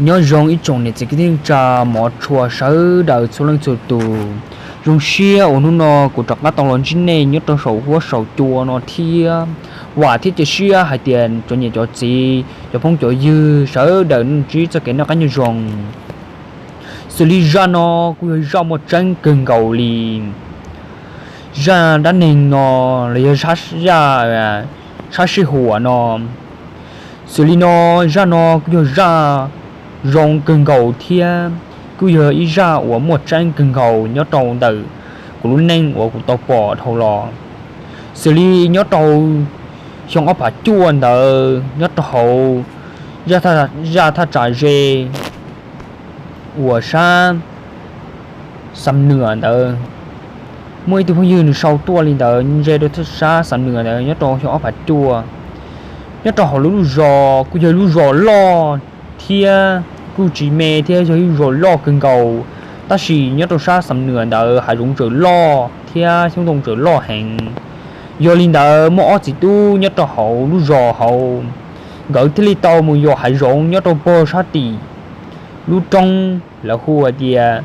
Nyob zoo ib tsoom niam txiv kwv tij neej tsa mov tshua sawv daws txhua leej txhua tus. Zoo siab uas hnub no kuv rov qab tau los ntsib nej nyob rau saum huab saum cua no thiab. Vam thiab cia siab hais tias cov niam cov txiv, cov phooj cov ywg sawv daws ntsib txoj kev noj qab nyob zoo. Xws li zaj no kuj yog zaj muaj tseeb kawg nkaus li. Zaj dab neeg no los yog zaj sab sij huam no. Xws li no, zaj no kuj yog zaj zoo kawg nkaus thiab kuj yog ib zaj uas muaj tseeb kawg nkaus nyob rau ntawm kuv lub neej uas kuv tau pom dhau los. Xws li nyob rau xyoo ob phav cuaj ntawd nyob rau hauv zaj thaj tsam ze uas sab Xam Nuam ntawd, muaj ib tug phooj ywg nws sau tuaj li ntawd, ze rau sab Xam Nuam ntawd nyob rau xyoo ob phav cuaj. Nyob rau hauv lub zos kuj yog lub zos loj thiab kuj tsis me thiab, yog ib lub zos loj kawg nkaus. Tab sis nyob rau sab Xam Nuam ntawd hav zoov tseem loj thiab xyoob ntoo tseem loj heev. Yog li ntawd muaj ob txiv tub nyob rau hauv lub zos hauv, nkawd thiaj li tau mus yos hav zoov nyob rau pog sab tim lub roob lawv hu tias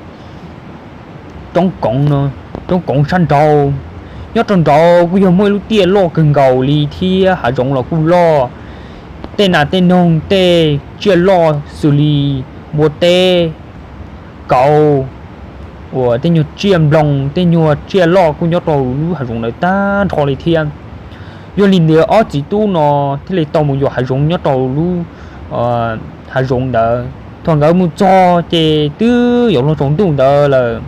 roob koov no, roob koov sab nraud. Nyob rau nraud kuj yog muaj ib lub tiaj loj kawg nkaus li thiab hav zoov los kuj loj. Tej nas tej noog tej tsiaj loj xws li npua teb, kauv, uas tej nyuag tsiaj nploos tej nyuag tsiaj loj kuj nyob rau lub hav zoov ntawd tag nrho li thiab. Yog li ntawd ob txiv tub no thiaj li tau mus yos hav zoov nyob rau lub hav zoov ntawd. Thaum nkawd mus txog ces twb yuav luag tsaus ntuj ntawd lawm.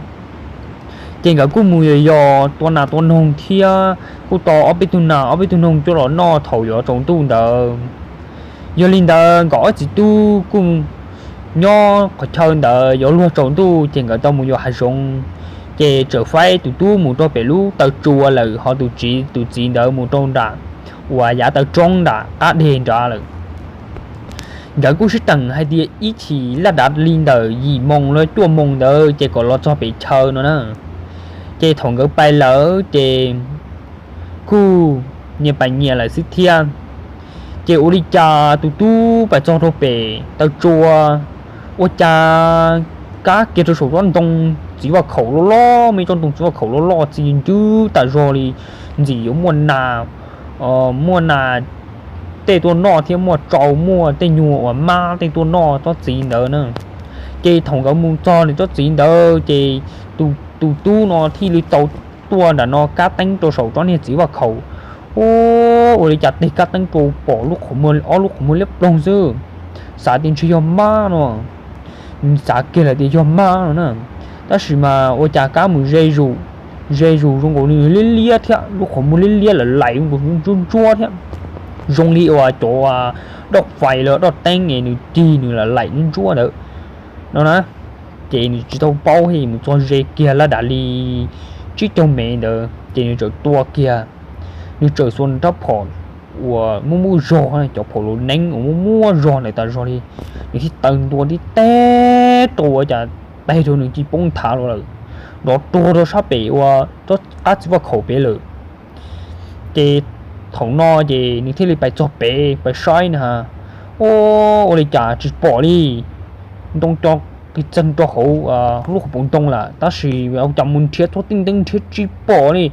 Ces nkawd kuj mus yos yos tua nas tua noog thiab kuj tau ob peb tug nas ob peb tug noog coj los noj thaum yuav tsaus ntuj ntawd. Yog li ntawd nkawd ob txiv tub kuj nyob qhov chaw ntawd yuav luag tsaus ntuj ces nkawd tau mus yos hav zoov. Ces txawm faib tus tub mus rau pem lub taw tsua lawm, ho tus txiv, tus txiv ntawd mus rau nram uas yav taw roob nram qab deg nrad lawm. Nkawd kuj sib teem hais tias ib chim laj dav li ntawm yim moos los cuaj moos ntawd ces kom los txog pem chaw no na. Ces thaum nkawd pais lawm ces kuj nyias pais nyias lawm xwb thiab. Ces ua li cas tus tub pais txog rau pem taw tsua, ua cas kab kiag rau saum tsob ntoo txiv vaj khaum loj loj, muaj ib tsob ntoo txiv vaj khaum loj loj txi ncwb tas zog li, ntxim yuav muaj nas, muaj nas tej tuaj noj thiab muaj tsau muaj tej nyuag uas mab tej tuaj noj tsob txiv ntawd na. Ces thaum nkawd mus txog nws tsob txiv ntawd ces tus tub no thiaj li tau tuaj nram no kab teeb rau saum tsob niag txiv vaj khaum. Ua li cas teg kab teeb rau pom lub qhov muag, ob lub qhov muag liab ploog xwb, xav tias ntshe yog mab no. Nws xav kiag lawm tias yog mab no na. Tab sis mas ua cas kab mus ze zus, ze zus zoo nkaus li liab liab thiab, lub qhov muag liab liab lawm laim zoo nkaus ntsuab ntsuab thiab, zoo li uas cov doj fais los doj teeb es nws cig nws lawm laim ntsuab ntawd no na. Ces nws tsis tau paub thiab mus txog ze kiag laj dav li tsib caug mev ntawd ces nws txawm tua kiag. Nws txawm xuas nws rab phom uas muaj muaj zog, cov phom lus neeb uas muaj muaj zog ntawd tas zog li, nws thiaj taw ntua tib teg rau ua cas teg rau nws cia li poob nthav los lawm, nrov tuag rau sab pem uas qab txiv vaj khaum pem lawm. Ces thaum no ces nws thiaj li pais txog pem pais saib na, ua li cas tsis pom li, ntoo co qis txeeg rau hauv lub qhov poos ntoo lawm, tab sis ua cas mus nrhiav txhua teg nteeb nrhiav tsis pom li.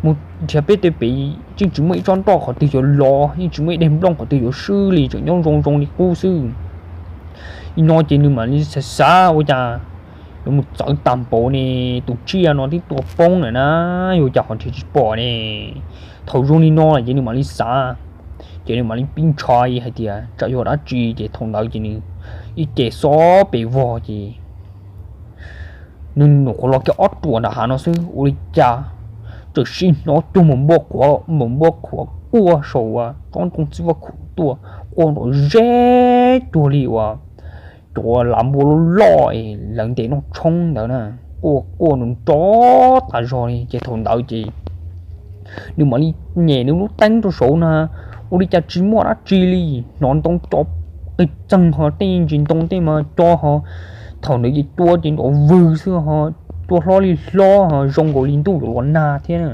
Mus nrhiav peb tej pem yeej tsis muaj ib tsob nroj qhov twg yuav lov, yeej tsis muaj ib daim nplooj qhov twg yuav swb li, tseem nyob zoo zoo li qub xwb. Li no ces nws mam li xav xav ua cas yuav mus txawv tag npaum ne, tus tsiaj no twb tua poob lawm na, yuav ua cas ho nrhiav tsis pom ne. Thaum zoo li no lawm ces nws mam li xav, ces nws mam li pib ntshai hais tias tsam yog dab tsi, ces thaum ntawd ces nws ib ce xob pes vog ces nws nyuam qhuav los kiag ob ruam nram hav no xwb, ua li cas txawm sim hnov cuag npua qhuav, npua qhuav quaj saum tsob ntoo txiv vaj khaum tuaj, quaj nrov zeb cuag li uas cov lav npua loj loj es lawv ntes noj tshoob ntawd na, quaj quaj nrov nrov tas zog li. Ces thaum ntawd ces nws mam li nyem nws lub teeb rau saud na, ua li cas tsis muaj dab tsi li, hnov ntoo co qis txeeg ho tej ntsis ntoo tej mas co ho, thaum ntawd ces cua ces nrov vwg xwb ho, cua hlob li hlob ho zoo nkaus li ntuj yuav los nag thiab na.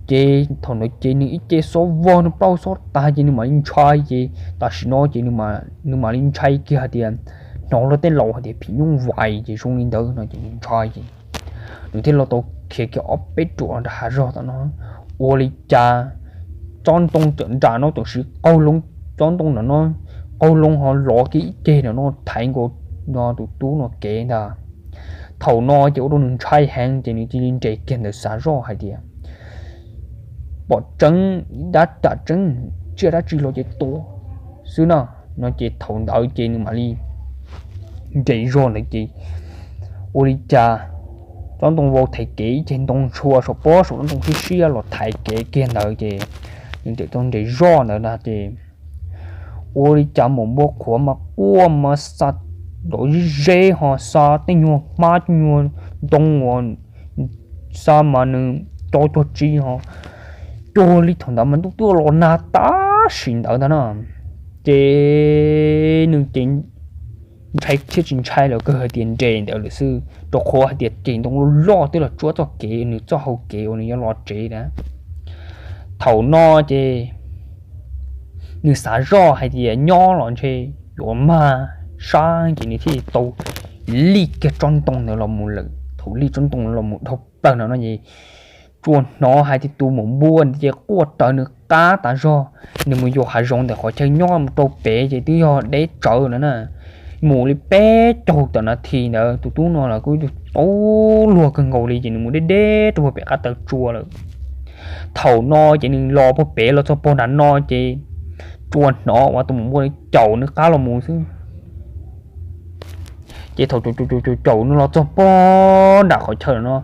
Ces thaum ntawd ces nws ib ce xob vog, nws plaub xob tag ces nws mam li ntshai. Ces tam sim no ces nws mam li ntshai kiag hais tias, hnov luag tej laus hais tias phim nyuj vais ces zoo li ntawd no ces nws ntshai ces nws thiaj los tau khiav kiag ob peb ruam nram hav zog tom no. Ua li cas tsob ntoo tam nram no tam sim qaug loo, tsob ntoo nram no qaug loo ho lov kiag ib ceg nram no thaiv nkaus no tus tub no kev ntag. Thaum no ces ua rau nws ntshai heev ces nws cia li nres kiag ntawd xav zoj hais tias, pom tseeb, dab tam tseeb, tsiaj dab tsi los ces tua xwb na. No ces thaum ntawd ces nws mam li nres zog ntawd ces ua li cas tsob ntoo vau thaiv kev ib ceg ntoo ntshua saum pob saum tsob ntoo siab siab los thaiv kev kiag ntawd ces nws txawm tau nres zoj ntawd na ces ua li cas mus npua qhuav mas quaj mas xa dov zeb zeb ho xa tej nyuag hmab tej nyuag ntoo uas xa mas nws co cuag tsi ho cuag li thaum ntawd mas ntuj twb los nag tam sim ntawd ntag na. Ces nws ces ntshai thiab tsis ntshai los kawg hais tias nres ntawd lawm xwb, rau qhov hais tias ces ntoo loj loj twb los tsuab txoj kev nws txoj hau kev uas nws yuav los tsev na. Thaum no ces nws xav zoj hais tias nyob los ntshe yuav mag sab ces nws thiaj li tau lij kiag tsob ntoo ntawd los mus lawm. Thaum lij tsob ntoo los mus dhau plaws no no ces tsuas hnov hais tias tus maum npua ntawd ces quaj raws nws qab tas zog. Nws mus yos hav zoov ntawm qhov chaw nyob mus rau pem ces twb yog deb tsawv no na, mus li peb caug tawm nas this ntawd tus tub no los kuj tau luag kawg nkaus li ces nws mus deb deb rau puag pem qab taw tsua lawm. Thaum no ces nws los puag pem los txog pog nram no ces tsuas hnov uas tus maum npua caum nws qab los mus xwb. Ces thaum caum caum caum nws los txog pog nram qhov chaw no,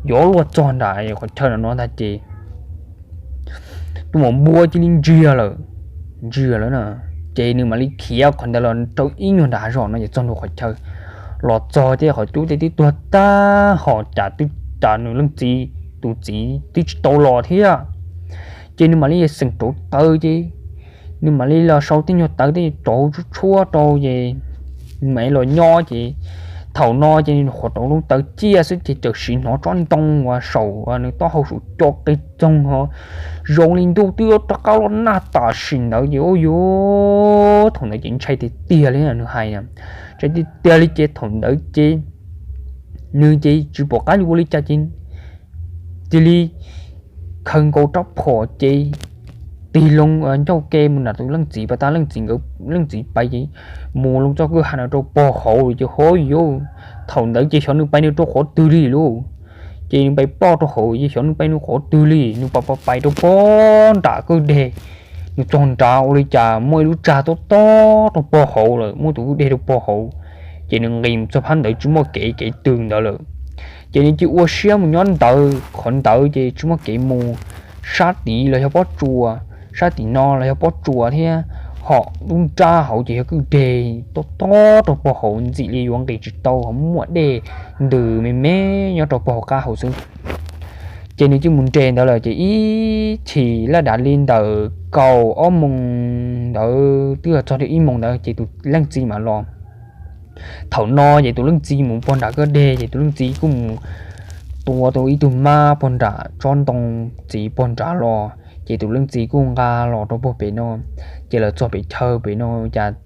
yuav luag txog nram qhov chaw no ntag ces tus maum npua cia li ntsiag lawm, ntsiag lawm na. Ces nws mam li khiav qhov ntawd los rau ib nyuag nram hav zog no ces txog ntua qhov chaw, los txog ces qhov cub tej twb tuag tag hos cas twb cas nws leej txiv, tus txiv twb tsis tau los thiab. Ces nws mam li xeem rauv taws ces nws mam li los sau tej nyuag taws tej rauv tshuab tshuab rau ces nws mam li los nyob ces thaum no ces nws qhuav rauv lub taws ciaj xwb ces txawm sim hnov tsob ntoo uas saum nws taub hau saum co qe txoog ho zoo li ntuj twb rov qab los nag tam sim ntawd ces ua yuav thaum ntawd ces ntshai tiag tiag li nws hais, ntshai tiag tiag li ces thaum ntawd ces nws ces tsis pom qab yuav ua li cas ces cia li khaws nkaus rab phom ces tig loo ncauj ke mus nram tus leej txiv pas tas, leej txiv nkawd, leej txiv pais ces mus loo txoj kwj ha no rau pog hauv ces ho yuav, thaum ntawd ces xyov nws pais nws rau qhov twg li lauj. Ces nws pais ploj rau hauv ces xyov nws pais nws qhov twg li, nws pais pais pais rau pog nram kwj deg. Nws txog nrad ua li cas muaj ib lub tsag tob tob rau pog hauv lawm, muaj tus kwj deg rau pog hauv. Ces nws nqis mus txog phab ntawd tsis muaj kev, kev tws ntawd lawm. Ces nws cia ua siab mus nyob ntawd, qhov ntawd ces tsis muaj kev mus, sab tid los yog pob tsuas, sab tim no los yog pob tsuas thiab, ho lub nrab hauv ces yog kwj deg tob tob rau pog hauv ntxim li yuav nqis tsis tau, ho muaj dej ntws me me nyob rau pog hauv qab hauv xwb. Ces nws cia mus nres ntawd lawm ces ib chim laj dav li ntawm kaum ob moos ntawd twb yog txog li ib moos ntawd ces tus leej txiv mam los. Thaum no ces tus leej txiv mus pog nram kwj deg ces tus leej txiv kuj mus tua tau ib tug mab pog nram tsob ntoo txiv pog nrad los ces tus leej txiv kuj nqa los rau pog pem no. Ces lawv txog pem chaw pem no cas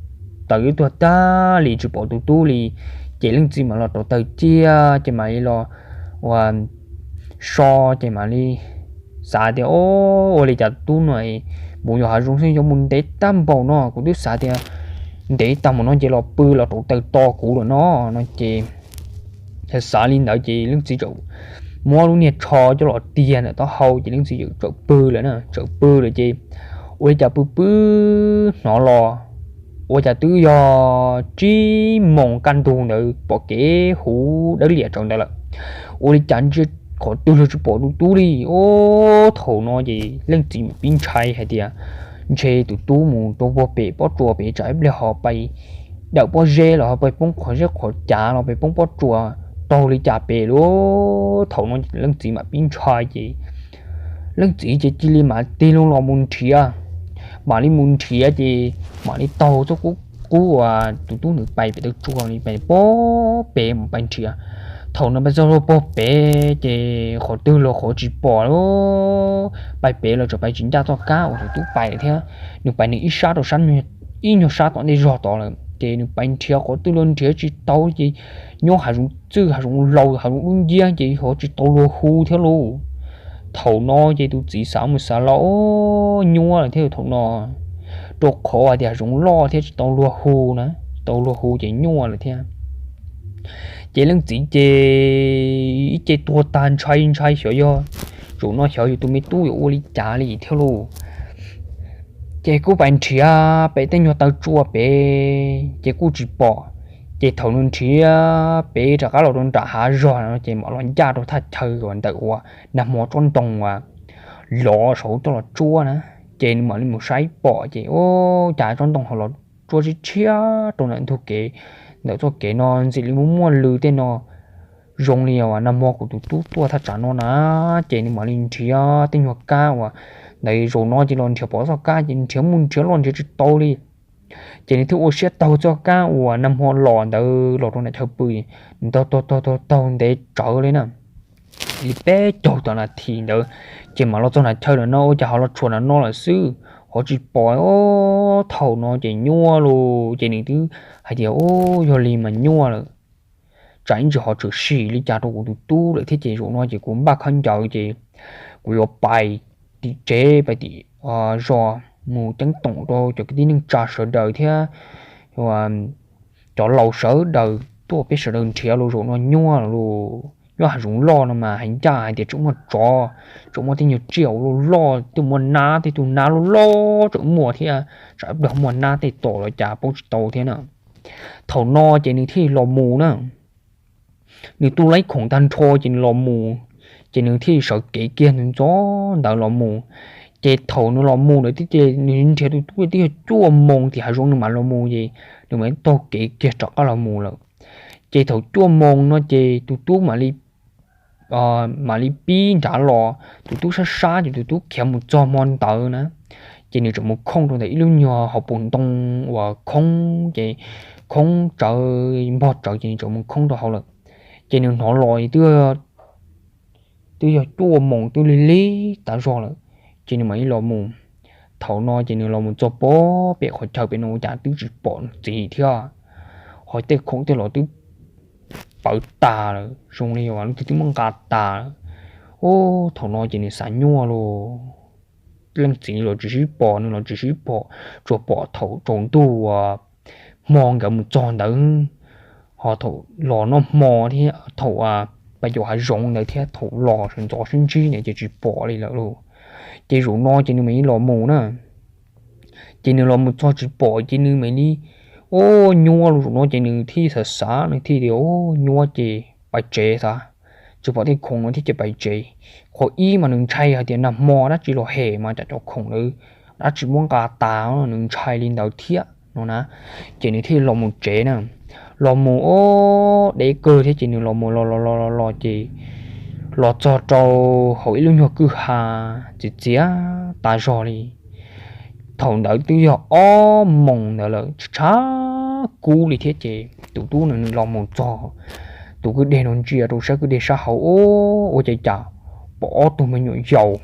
taws twb tuag tag li tsis pom tus tub li. Ces leej txiv mam los rauv taws ciaj ces mam li los ua so ces mam li xav tias, o, ua li cas tub no mus yos hav zoov xwb yuav mus ntev tag npaum no, kuv twb xav tias ntev tag npaum no ces los pw los rauv taws tos kuv lawm no. No ces yog xav li ntawd ces leej txiv txawm muab lub niag tsho coj los tiag ntawm taub hau ces leej txiv txawm pw lawm na, txawm pw lawm ces ua li cas pw pw hnov los ua cas twb yog tsib moos kaj ntug ntawd pom kev huv dawb liam rau ntawd lawm. Ua li cas ntsia qhov twg los tsis pom tus tub li. O, thaum no ces leej txiv mam pib ntshai hais tias ntshe tus tub mus rau puag pem pob tsuas pem tsam ib pliag ho pais dawm pob zeb los ho pais poob qhov zeb qhov cav los pais poob pob tsuas taug li cas pem lauj. Thaum no leej txiv mam pib ntshai ces leej txiv ces cia li mam tig loo los mus nrhiav, mam li mus nrhiav ces mam li taug txoj qub uas tus tub ntawd pais pem taw tsua li pais pob pem mus pais nrhiav. Thaum nws pais txog pog pem ces qhov twg los qhov tsis pom, pais pem los tseem pais tsis ncaj txoj kab uas tus tub pais thiab. Nws pais nws ib sab rau sab, ib nyuag sab tom ntej zog tod lawm ces nws pais nrhiav qhov twg los nrhiav tsis tau ces nyob hav zoov txwj, hav zoov laus, hav zoov dub nciab ces ho tsis tau luag hu thiab lauj. Thaum no ces tus txiv xav mus xav los, nyuaj lawm thiab thaum no, rau qhov hais tias hav zoov loj thiab tsis tau luag hu na, tsis tau luag hu ces nyuaj lawm thiab. Ces leej txiv ces ib ce tuag tag, ntshai ntshai xyov yog zaum no xyov yus tus me tub yuav ua li cas li thiab lauj. Ces kuj pais nrhiav pem tej nyuag taw tsua pem ces kuj tsis pom. Ces thaum nws nrhiav pem rov qab los rau nram hav zog no ces mam los ncaj rau thaj chaw uas ntawm uas nag hmo tsob ntoo uas lov saum coj los tsuab na. Ces nws mam li mus saib pom ces ua cas tsob ntoo ho los tsuab tshiab tshiab rau ntawm ntug kev, ntawm txoj kev no ntxim li muaj muaj lw tej no, zoo li uas nag hmo kuv tus tub tuaj thaj tsam no na. Ces nws mam li nrhiav tej nyuag kab uas ntawd, zaum no ces los nrhiav pom txoj kab ces nrhiav mus nrhiav los nrhiav tsis tau li. Ces nws thiaj ua siab taug txoj kab uas nag hmo los ntawd los rau nram chaw pw, nws taug taug taug taug taug ntev tsawv li na, li peb caug tawm nas this ntawd, ces mam los txog nram chaw ntawm no ua cas ho los tshuav nram no lawm xwb, ho tsis pom. Thaum no ces nyuaj lawm ces nws twb hais tias, Ub, yog li mas nyuaj lawm, tsam ib ntsis ho tshwm sim li cas rau kuv tus tub lawm thiab ces zaum no ces kuv npaj khaub ncaws ces kuv yuav pais tim tsev, pais tim zos mus ceeb toom rau cov kwv tij neej tsa sawv daws thiab cov laus sawv daws tuaj peb sawv daws nrhiav los zaum no nyuaj lawm. Nyob hav zoov loj no mas hais ncaj hais tias tseem muaj tsov, tseem muaj tej nyuag tsiaj uas loj loj, tej muaj nab, tej tug nab loj loj tseem muaj thiab, tsam ib pliag muaj nab tej tom los cas paub tsis tau thiab na. Thaum no ces nws thiaj los mus na. Nws tu laib khoom tag nrho ces nws los mus, ces nws thiaj sawv kev kiag ntxov ntawd los mus. Ces thaum nws los mus ntawd thiab ces nws nrhiav tus tub twb yog cuaj moos tim hav zoov nws mam los mus ces nws mam taug kev kiag rov qab los mus lawm. Ces thaum cuaj moos no ces tus tub mam li mam li pib nrad los, tus tub sab sab ces tus tub khiav mus txog hmo ntawd na, ces nws tseem mus khooj rau ntawm ib lub nyuag hauv paus ntoo uas khoob, ces khoob tsawv npog tsawv ces nws tseem mus khooj rau hauv lawm. Ces nws hnov los twb yog cuaj moos twb lig lig tas zog lawm, ces nws mam li los mus. Thaum no ces nws los mus txog pem qhov chaw pem no ua cas twb tsis pom nws txiv thiab, ho tej khoom tej los twb pawv tas lawm, zoo li lub twg twb muab nqa tas lawm. Ub, thaum no ces nws xav nyuaj lawm, leej txiv los tsis sib pom, nws los tsis sib pom, tsuas pom thaum tsaus ntuj uas hmo nkawd mus txog ntawd, ho thaum los noj hmo thiab thaum pais caum hav zoov ntawd thiab thaum los sawv ntxov sib ntsib ntawd ces tsis pom li lawm lauj. Ces zaum no ces nws mam li los mus na, ces nws los mus txog tsis pom ces nws mam li, ub, nyuaj lawm. Zaum no ces nws thiaj xav xav, nws thiaj tias, Ub, nyuaj ces pais tsev xav, tsis pom tej khoom no thiab ces pais tsev. Qhov ib mas nws ntshai hais tias nag hmo dab tsi los hem mas cas cov khoom ntawd dab tsi muab nqa tas, nws ntshai li ntawd thiab no na. Ces nws thiaj los mus tsev na, los mus ub, deb kawg thiab ces nws los mus los los los los los ces los txog rau hauv ib lub nyuag kwj ha txias txias tas zog li. Thaum ntawd twb yog ob moos ntawd lawm, tshav kub li thiab ces tus tub no nws los mus txog tus kwj deg no ntsia rau sab kwj deg sab hauv, ub, ua cas cas pom ob tug me nyuam yaus,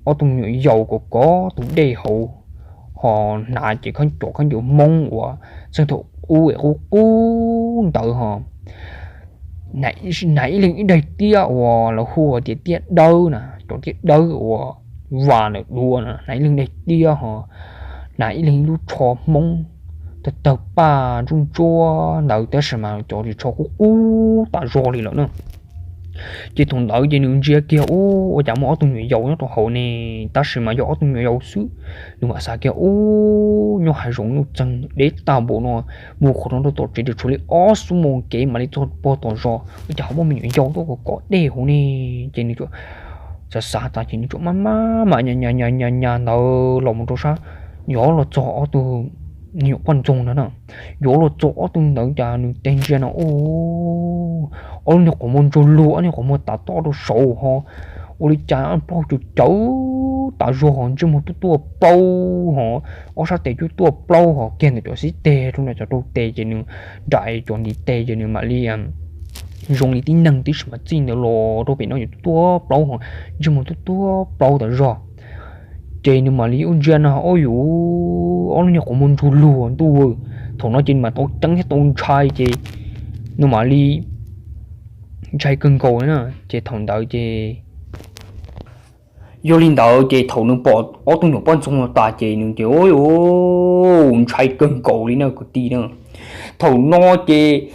ob tug me nyuam yaus kov kov tus dej hauv, ho hnav ces cov khaub ncaws Hmoob uas txheej thaum ub es qub qub ntawd ho hnav ib leeg ib daim tiab uas lawv hu tias tiab dawb na, cov tiab dawb uas vas ntawm duav na, hnav ib leeg daim tiab ho hnav ib leeg ib lub tsho Hmoob tawg tawg paj ntsuab ntsuab ntawd tab sis mas cov ris tsho qub qub tas zog li lawm na. Ces thaum ntawd ces nws ntsia kiag, ub, ua cas muaj ob tug nyuam yaus nyob rau hauv ne, tab sis mas yog ob tug nyuam yaus xwb. Nws mam xav kiag, ub, nyob hav zoov nuj txeeg deb tag npaum no, mus qhov no rau tom tsev ces tshuav li ob xuab moos kev mam li txog pog tom zos, ua cas ho muaj me nyuam yaus tuaj kov kov dej hauv ne. Ces nws xav xav tas ces nws tsuas maj maj mam nyas nyas nyas ntawd los mus rau sab, yuav los txog ob tug me nyuam poj ntxoog ntawd na. Yuav los txog ob tug ntawd cas nws tig ntsia no, ub, ob lub niag qhov muag ntsuag lug, ob niag qhov muag tav toj rau saud ho ua li cas plaub hau cawv cawv tas zog ho ntsej muag tuaj tuaj plaub ho ob sab tes cuj tuaj plaub ho kiag ntawm cov xib teg rau nram cov rau tes ces nws nram cov ntiv tes ces nws mam li zoo li tib neeg tib si mas txij ntawd los rau pem no yuav tuaj plaub, ntsej muag tuaj tuaj plaub tas zog. Ces nws mam li ua ntsia no, ob yus, ob lub nyuag quav muag ntsug lug ntuj. Thaum no ces nws mam tau ceeb thiab tau ntshai ces nws mam li ntshai kawg nkaus na. Ces thaum ntawd ces yog li ntawd ces thaum nws pom ob tug nyuam poj ntxoog no tas ces nws ces ntshai kawg nkaus li na kwv tij na. Thaum no ces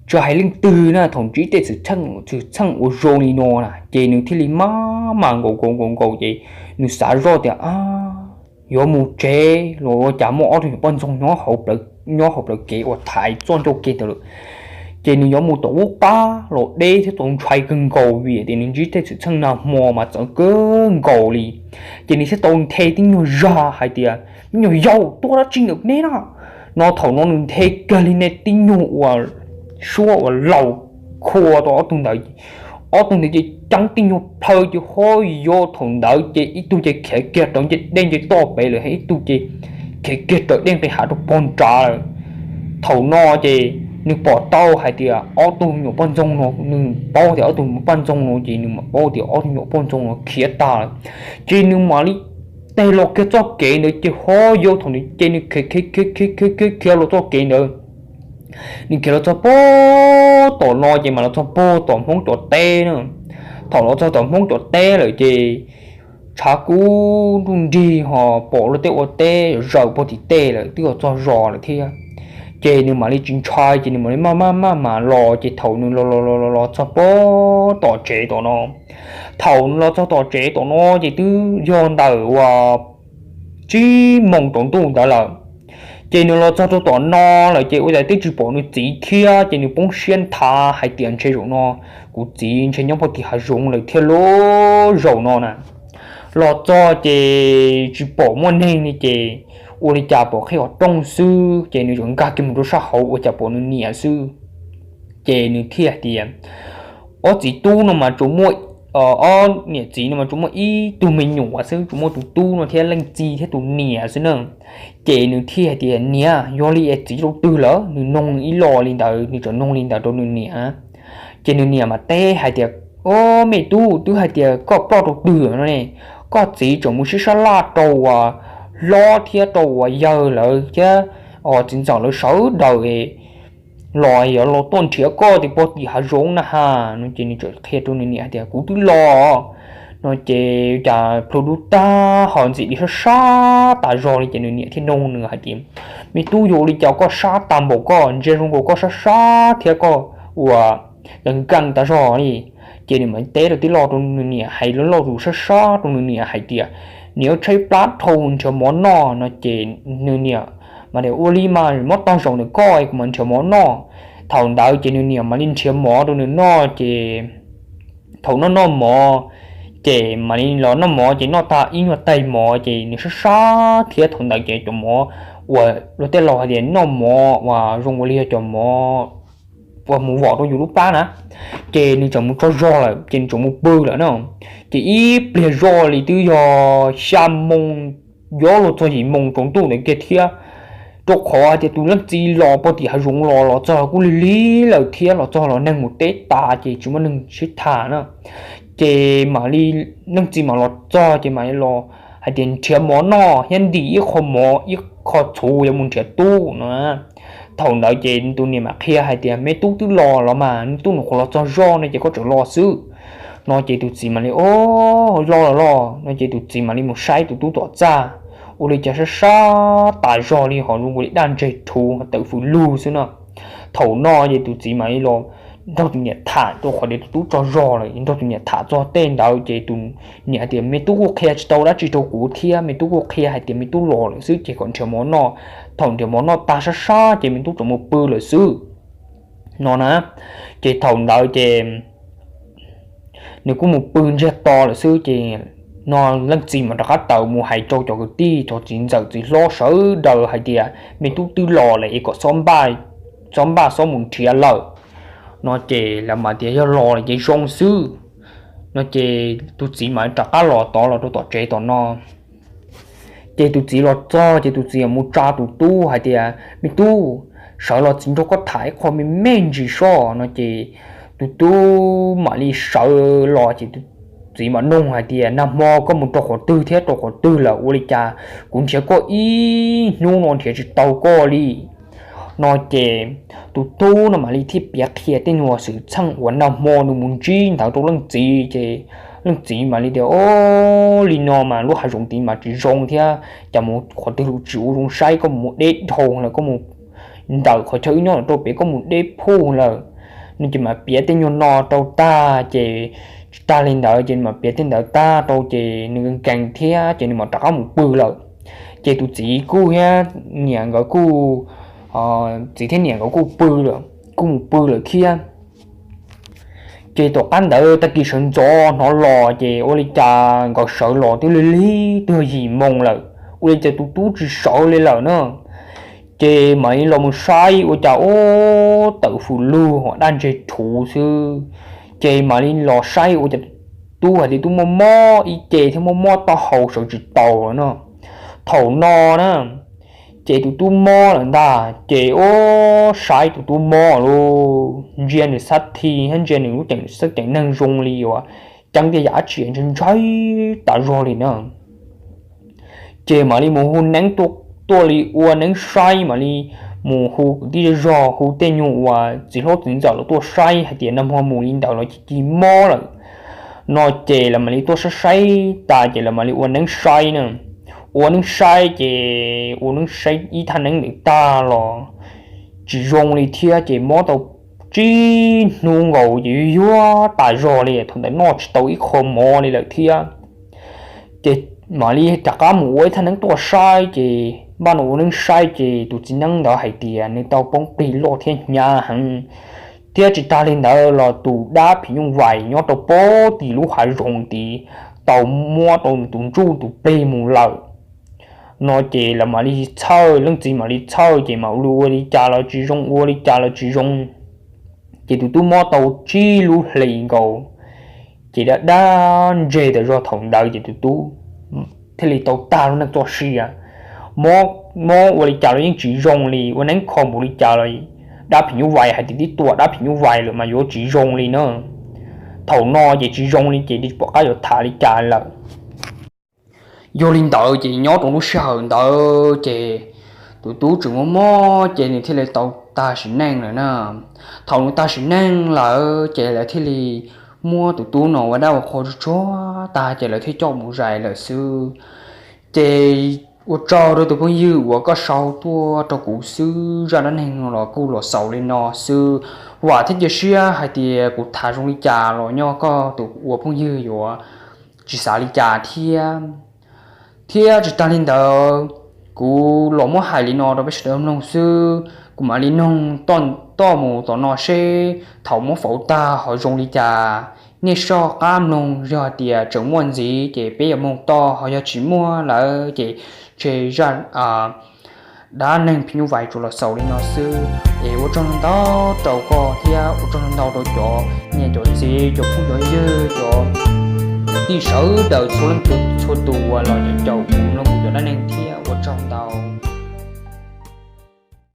tsis hais leej twg na, thaum ntsib tej xwm txheej ua zoo li no na ces nws thiaj li maj mam nkaus nkaus nkaus nkaus ces nws xav zoj tias yuav mus tsev los ua cas muaj ob tug nyuam poj ntxoog nyob hauv plawv kev uas thaiv txoj ncauj kev ntawd lawm. Ces nws yuav mus tom ub qab los deb thiab txaus ntshai kawg nkaus vim tias nws ntsib tej xwm txheej nag hmo mas txawv kawg nkaus li. Ces nws thiaj tau nthe tib nyuag zag hais tias, me nyuam yaus, tuaj dab tsi ntawm neb na? No thaum no nws nthe kiag li ne tib nyuag uas suab uas laus khua rau ob tug ntawd. Ob tug ntawd ces ceeb tib nyuag plhaw ces ho yuav thaum ntawd ces ib tug ces khiav kiag raws ncej dej nce toj pem lawm, ib tug ces khiav kiag raws dej nqis hav rau pog nrad lawm. Thaum no ces nws pom tau hais tias ob tug nyuam poj ntxoog no, nws paub tias ob tug nyuam poj ntxoog no ces nws mam paub tias ob tug nyuam poj ntxoog no khiav tag lawm. Ces nws mam li tig los kiag txoj kev ntawd ces ho yuav thaum ntawd ces nws khiav khiav khiav khiav khiav khiav los txoj kev ntawd. Nws khiav los txog pog tom no ces mam los txog pog tom Hmoob cov teb na. Thaum los txog tom Hmoob cov teb lawm ces tshav kub nruj nrig ho pom luag tej ua teb zaws pog tim tej lawm twb los txog zos lawm thiab. Ces nws mam li tsis ntshai ces nws mam li maj maj maj mam los ces thaum nws los los los los txog pog tom tsev tom no, thaum nws los txog tom tsev tom no ces twb yog ntawm uas tsib moos tsaus ntuj ntawd lawm. Ces nws los txog rau tom no lawm ces ua cas twb tsis pom nws txiv thiab ces nws poob siab nthav hais tias ntshe zaum no kuv txiv ntshe nyob pog tim hav zoov lawm thiab lub zaum no na. Los txog ces tsis pom muaj neeg li ces ua li cas pom qhib qhov rooj xwb ces nws tsuas nkag kiag mus rau sab hauv ua cas pom nws niam xwb. Ces nws thiaj hais tias, ob txiv tub no mas tsuas muaj, ob niam txiv no mas tsuas muaj ib tug me nyuam xwb, tsuas muaj tus tub no thiab leej txiv thiab tus niam xwb na. Ces nws thiaj hais tias, niam, yog li es txiv rau twg lawm? Nws noog ib lo li ntawd, nws tseem noog li ntawd rau nws niam. Ces nws niam mas teb hais tias, o, me tub, twb hais tias koj ploj rau twg no ne? Koj txiv tseem mus sib sab laj rau uas hlob thiab rau uas yawg lawv thiab txiv ntxawm lawv sawv daws los yuav los tuaj nrhiav koj tim pog tim hav zoov na ha. No ces nws txawm qhia rau nws niam hais tias, kuv twb los. No ces cas plhu dub tag ho ntxim li sab sab tas zog li ces nws niam thiaj nug nws hais tias, me tub, yog ua li cas koj sab tag npaum, koj ntsia zoo nkaus koj sab sab thiab koj ua nkees tas zog li. Ces nws mam teb rau tij laug rau nws niam hais loj loj tus sab sab rau nws niam hais tias, niam, tshaib plab dhau, nrhiav mov noj. No ces nws niam mas tias, ua li mas muab tag zaum ntawm koj kuv mam nrhiav mov noj. Thaum ntawd ces nws niam mam li nrhiav mov rau nws noj ces thaum noj noj mov ces mam li los noj mov ces noj tag ib nyuag taig mov ces nws sab sab thiab thaum ntawd ces cov mov uas luag tej laus hais tias noj mov uas zoo ua li yog cov mov uas mus vom rau yus lub plab na. Ces nws tseem mus tsaug zog lawm ces nws tseem mus pw lawm na. Ces ib pliag zoj li twb yog xya moo yuav luag txog yim moo tsaus ntuj ntawd kiag thiab, rau qhov hais tias tus leej txiv los pog tim hav zoov los los txog los kuj lig lig lawm thiab, los txog los neeg mus teb tas ces tsis muaj neeg sib tham na. Ces mam li leej txiv mam los txog ces mam li los hais tias nrhiav mov noj thiab ntim ib qho mov ib qho txhuv yuav mus nrhiav tub no. Thaum ntawd ces tus niam mam qhia hais tias me tub twb los los mas, me tub nws qhuav los txog zoj no ces koj tseem los xwb. No ces tus txiv mam li, o, los los los. No ces tus txiv mam li mus saib tus tub tom txaj, ua li cas sab sab tas zog li ho zoo ua li daj ntseg rhuv tawm fws lug xwb no. Thaum no ces tus txiv mam li los nrog tus niam tham rau qhov tias tus tub tsaug zog lawm, nrog tus niam tham txog tej ntawd ces tus niam hais tias me tub kuj qhia tsis tau dab tsi rau kuv thiab, me tub kuj qhia hais tias me tub los lawm xwb ces kom nrhiav mov noj. Thaum nrhiav mov noj tag sab sab ces me tub tseem mus pw lawm xwb no na. Ces thaum ntawd ces nws kuj mus pw ntsiag to lawm xwb ces no leej txiv mam rov qab tawm mus hais rau cov kwv tij, cov txiv ntxawm txiv hlob sawv daws hais tias me tub twb los lawm es kom txhob npaj, txhob mus nrhiav lawm. No ces lawv mam tias yog los lawm ces zoo xwb. No ces tus txiv mam rov qab los tod los rau tom tsev tom no. Ces tus txiv los txog ces tus txiv mus tsa tus tub hais tias me tub, sawv los txiv nrog koj tham ib qho me me ntsis soj. No ces tus tub mam li sawv los ces tus txiv mam noog hais tias, nag hmo koj mus rau qhov twg thiab rau qhov twg lawm, ua li cas kuv nrhiav koj ib hnub no nrhiav tsis tau koj li no ces tus tub no mam li thiaj piav qhia tej nyuag xwm txheej uas nag hmo nws mus ntsib ntawd rau leej txiv ces leej txiv mam li tias, o, li no mas lub hav zoov tid mas tsis zoo thiab, cas mus qhov twg los tsis ua zoo saib, koj mus deb dhau lawm, koj mus ntawm qhov chaw wb nyob lawm rau pem koj mus deb phuj lawm no ces mam piav tej nyuag no rau tag ces tsis tag li ntawd ces nws mam piav tej ntawd tag rau ces nws nkees thiab ces nws mam rov qab mus pw lawm. Ces tus txiv kuj thiab niam nkawd kuj, txiv thiab niam nkawd kuj pw, kuj mus pw lawm thiab. Ces tom qab ntawd tag kis sawv ntxov hnov los ces ua li cas nkawd sawv los twb lig lig twb yim moo lawm, ua li cas tus tub tsis sawv li lawm na. Ces mam li los mus saib ua cas ub tawm fws lug hos daj ntseg rhuv xwb. Ces mam li los saib ua cas tus tub hais tias tus tub mob mob ib ce thiab mob mob taub hau sawv tsis tau lawm no. Thaum no na, ces tus tub mob lawm ntag ces ub saib tus tub mob lawm, ntsia nws xab thi thiab ntsia nws lub ceem xeeb ceem neeg zoo li yuav ceeb tiaj yam dab tsi ntshai ntshai tas zog li na. Ces mam li mus hu neeb tuaj li ua neeb saib, mam li mus hu kwv tij zej zog, hu tej nyuag uas txiv hlob txiv ntxawm los tuaj saib hais tias nag hmo mus li ntawd los cia li mob lawm no ces lawv mam li tuaj saib saib tas ces lawv mam li ua neeb saib na. Ua neeb saib ces ua neeb saib ib thaj neeb ntawd tag los tsis zoo li thiab ces mob tau tsib hnub nkaus ces yuag yuag tas zog li, thaum ntawd noj tsis tau ib qho mov li lawm thiab. Ces mam li rov qab mus ua ib thaj neeb tuaj saib ces npaj no ua neeb saib ces tus txiv neeb ntawd hais tias nws tau poob plig loj thiab hnyav heev, thiab tsis tas li ntawd los tus dab phim nyuj vais nyob rau pem tim lub hav zoov tid tau muab rau tus ntsuj tus plig mus lawm no ces lawv mam li txhawj, leej txiv mam li txhawj ces mam ua li cas los tsis zoo, ua li cas los tsis zoo. Ces tus tub mob tau tsib lub hlis nkaus, ces dab dab ntseg tas zog thaum ntawd ces tus tub thiaj li tau tag lub neej txoj sia. Mob ua li cas los yeej tsis zoo li, ua neeb kho npaum li cas los dab phim nyuj vais hais tias twb tua dab phim nyuj vais lawm mas yuav tsis zoo li na. Thaum no ces tsis zoo li ces tsis pom qab yuav tham li cas lawm. Yog li ntawd ces nyob rau lub sij hawm ntawd ces tus tub tseem mob mob ces nws thiaj li tau tag sim neej lawm na. Thaum nws tag sim neej lawm ces lawv thiaj li muab tus tub no ua dab ua qhua tsuag tsuag tag ces lawv thiaj coj mus zais lawm xwb. Ces ua tsaug rau tus phooj ywg uas koj sau tuaj rau kuv xwb, zaj dab neeg no los kuj los xaus li no xwb. Vam thiab cia siab hais tias kuv tham zoo li cas los nyob koj tus ua phooj ywg yuav tsis xav li cas thiab. Thiab tsis tas li ntawd, kuv los muab hais li no rau peb sawv daws mloog xwb, kuv mam li noog toj mus tom no seb thaum muab faus tag ho zoo li cas. Nej soj qab mloog, yog hais tias tseem muaj ntxiv ces peb yuav mloog toj, ho yog tsis muaj lawm ces tseg zaj dab neeg phim nyuj vais tsuas los xaus li no xwb. Es ua tsaug ntau rau koj thiab ua tsaug ntau rau cov niam cov txiv cov phooj cov ywg cov kwv tij sawv daws txhua leej txhua tus uas los caum kuv mloog kuv cov dab neeg thiab ua tsaug ntau.